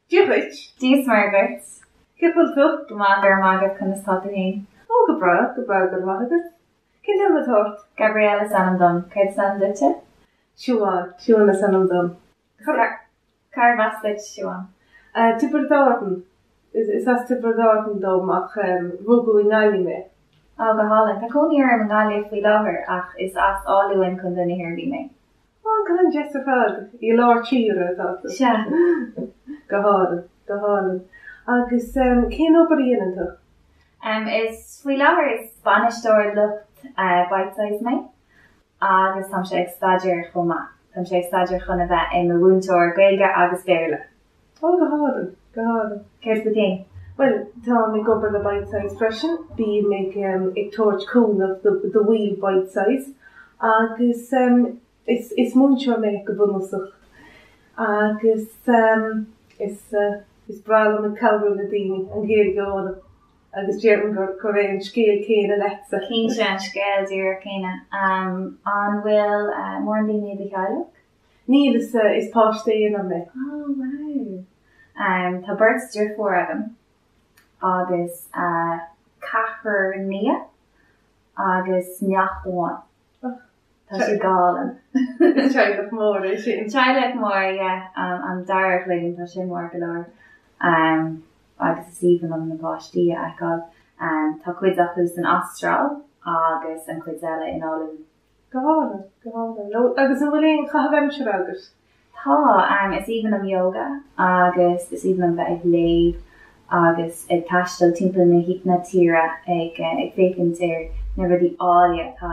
Dia dhuit. Dia is Muire dhuit. Cén chaoi a bhfuil tú? Go maith, go raibh maith agat, conas tá tú féin? Ó, go breá, go breá, go raibh maith agat. Cén t-ainm atá ort? Gabrielle is ainm dom. Céard is ainm duitse? Siobhán, Siobhán is ainm dom. Cárb as duit, Siobhán? Tiobraid Árann. Is as Tiobraid Árann dom ach rugadh i nGaillimh mé. Ó, go hálainn. Tá cónaí orm i nGaillimh faoi láthair ach is as Áth Luain, Contae na hIarmhí mé. Ó, go han-deas ar fad. I lár tíre atá tú. Sea. Go hálainn, go hálainn. Agus cén obair a dhéanann tú? Is faoi láthair is bainisteoir lucht Bitesize mé agus táimse ag staidéar chomh maith. Táimse ag staidéar chun a bheith i mo mhúinteoir Gaeilge agus Béarla. Ó, go hálainn, go hálainn. Céard fút féin? Bhuel, táim ag obair le Bitesize freisin. Bím ag ag tabhairt cúnamh do do bhaill Bitesize agus is is múinteoir mé go bunúsach agus is is breá liom ag cabhrú le daoine an Ghaeilge a fhoghlaim agus déarfainn gur gur é an scéal céanna leatsa. Cinnte, an scéal díreach céanna. An bhfuil mórán daoine i do theaghlach? Níl, is is páiste aonair mé. Oh wow. Tá beirt deirfiúr agam agus ceathrar nia agus neacht amháin. Tá sé go hálainn. Is teaghlach mór é sin. Teaghlach mór, yeah. An dara glúin, tá sé mór go leor. Agus is aoibhinn liom na páistí a fheiceáil. Tá cuid acu san Astráil agus an chuid eile in Áth Luain. Go hálainn, go hálainn. Agus an bhfuil aon chaitheamh aimsire agat? Tá, is aoibhinn liom yoga agus is aoibhinn liom bheith ag léamh agus ag taisteal timpeall na tíre ag féachaint ar na rudaí áille atá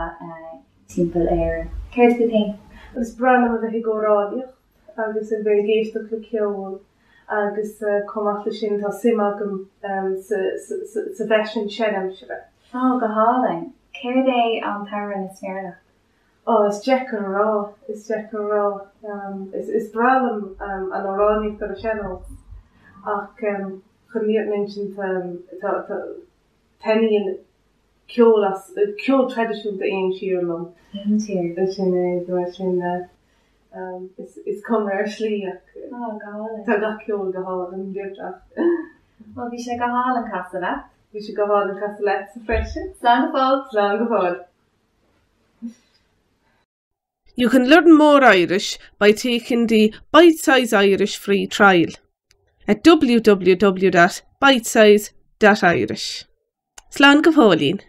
timpeall Éireann. Céard fút féin? Is breá liom a bheith ag amhránaíocht agus a bheith ag éisteacht le ceol agus chomh maith leis sin tá suim agam sa bhfaisean seanaimsire. Ó, go hálainn. Céard é an t-amhrán is fearr leat? Ó, is deacair a rá, is deacair a rá. Is breá liom an amhránaíocht ar an sean-nós ach chun an fhírinne a insint tá, taitníonn ceol as, ceol traidisiúnta aon tír liom. Aon tír. Sin é, mar sin is cuma ar shlí ach tá gach ceol go hálainn, beagnach. Bhuel, bhí sé go hálainn casadh leat. Bhí sé go hálainn casadh leatsa freisin. Slán go fóill. Slán go fóill. You can learn more Irish by taking the Bitesize Irish free trial at www.bitesize.irish. Slán go fóillín.